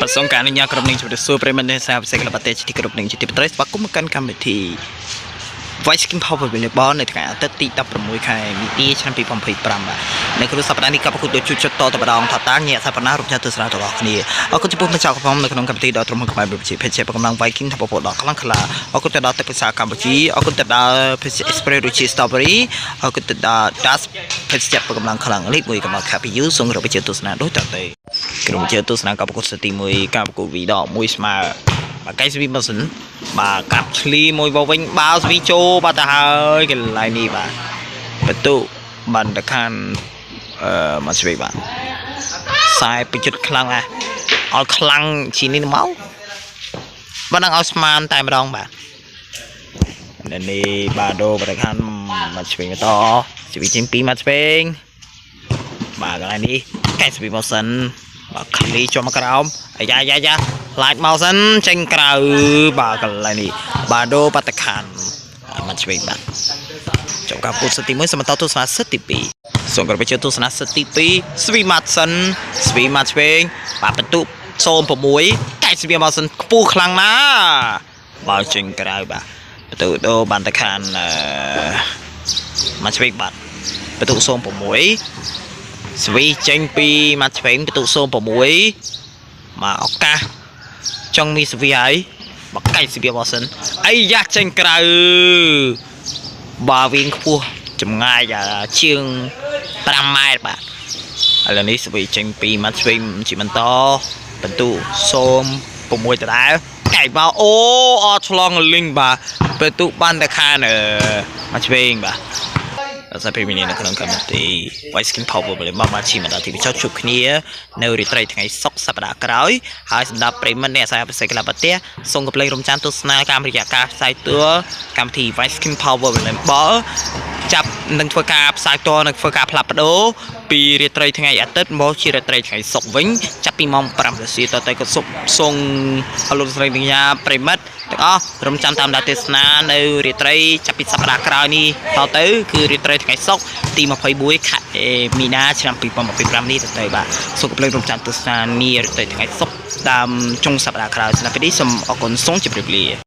ប្រសងការអនុញ្ញាតក្រុមនឹងជម្រាបសួរប្រិយមិត្តអ្នកសាពិសេសក្លឹបប្រទេសជាទីគោរពនិងជាទីមេត្រីស្វាគមន៍មកកាន់កម្មវិធី Voice King Power Volleyball នៅថ្ងៃអាទិត្យទី16ខែមីនាឆ្នាំ2025បាទនៅក្នុងសប្តាហ៍នេះក៏ប្រគួតដូចជួបជិតតតែម្ដងថាតាញាក់សប្តាហ៍រំចាស់ទស្សនាទាំងអស់គ្នាអរគុណចំពោះម្ចាស់កំនៅក្នុងកម្មវិធីដ៏ត្រឹមខ្មែរវិទ្យាភេទជាកម្លាំង Viking ថាពពកដ៏ខ្លាំងក្លាអរគុណទៅដល់ទឹកភាសាកម្ពុជាអរគុណទៅដល់ Page Express ដូចជា Strawberry អរគុណទៅដល់ Das ភេទជ្ជៈកម្លាំងខ្លាំងលេខ1កម្លាំង KPU សូមគោរពជទស្សនាដូចតទៅក្រុមជទស្សនាការប្រកួតសទី1ការប្រកួតវីដក1ស្មើបាទកៃស្វីម៉ាសិនបាទកាប់ឆ្លីមួយមកវិញបាល់ស្វីចូលបាទទៅហើយកន្លែងនេះបាទបន្ទុបានតខានអឺមកស្វីបាទខ្សែបិជិតខ្លាំងណាស់ឲ្យខ្លាំងជាងនេះមកបាទនឹងឲ្យស្មានតែម្ដងបាទនេះបាទដូបតខានមកស្វីបន្តស្វីជាង2មកស្វេងបាទកន្លែងនេះកែស្វីមកសិនបាទឃ្លីជាប់មកក្រោមអាយ៉ាយ៉ាយ៉ាឡាចមកសិនចេញក្រៅបាទកន្លែងនេះបាទដូបតខានមកស្វេងបាទចុងការពុទ្ធសិទ្ធទី1សមន្តទស្សនាសិទ្ធទី2សូមគោរពជើទស្សនាសិទ្ធទី2ស្វីម៉ាត់សិនស្វីម៉ាត់ឆ្វេងបាទបន្ទុ06កែស្វីម៉ាត់សិនខ្ពស់ខ្លាំងណាស់បើចេញក្រៅបាទបន្ទុដូបានតខានអឺមកឆ្វេងបាទបន្ទុ06ស្វីចេញពីមកឆ្វេងបន្ទុ06មកឱកាសចង់មានស្វីហើយបកែស្វីម៉ាត់សិនអីយ៉ាចេញក្រៅ បាទវិញខ្ពស់ចម្ងាយជាង5ម៉ែត្របាទឥឡូវនេះស្វីចេញពីម៉ាត់ឆ្វេងជាបន្តបន្ទូ06ដដែលកែបោអូអត់ឆ្លងលីងបាទបន្ទូបានតែខានម៉ាត់ឆ្វេងបាទអសាពីមីនៅក្នុងកម្មវិធី Voice Skin Power បលមកបាទឈីមកដល់ទីបញ្ចប់ជួបគ្នានៅរាត្រីថ្ងៃសុក្រសប្តាហ៍ក្រោយហើយសម្រាប់ប្រិយមិត្តអ្នកអាសាពិសេសក្លឹបប្រទេសសូមកុំភ្លេចរំចាំទស្សនាកម្មរយៈការផ្សាយតួកម្មវិធី Voice Skin Power Volleyball ចាប់នឹងធ្វើការផ្សាយតនិងធ្វើការផ្លាស់ប្ដូរពីរាត្រីថ្ងៃអាទិត្យមកជារាត្រីថ្ងៃសុក្រវិញចាប់ពីម៉ោង5រសៀលតទៅក៏សុខសូមអរលោកស្រីកញ្ញាប្រិយមិត្តទាំងអស់រំចាំតាមដានទេសនានៅរាត្រីចាប់ពីសប្តាហ៍ក្រោយនេះតទៅគឺរាត្រីថ្ងៃសុក្រទី21ខែមីនាឆ្នាំ2025នេះទៅទៅបាទសូមកុំភ្លេចរំចាំទស្សនានារាត្រីថ្ងៃសុក្រតាមចុងសប្តាហ៍ក្រោយសម្រាប់ពេលនេះសូមអរគុណសូមជម្រាបលា។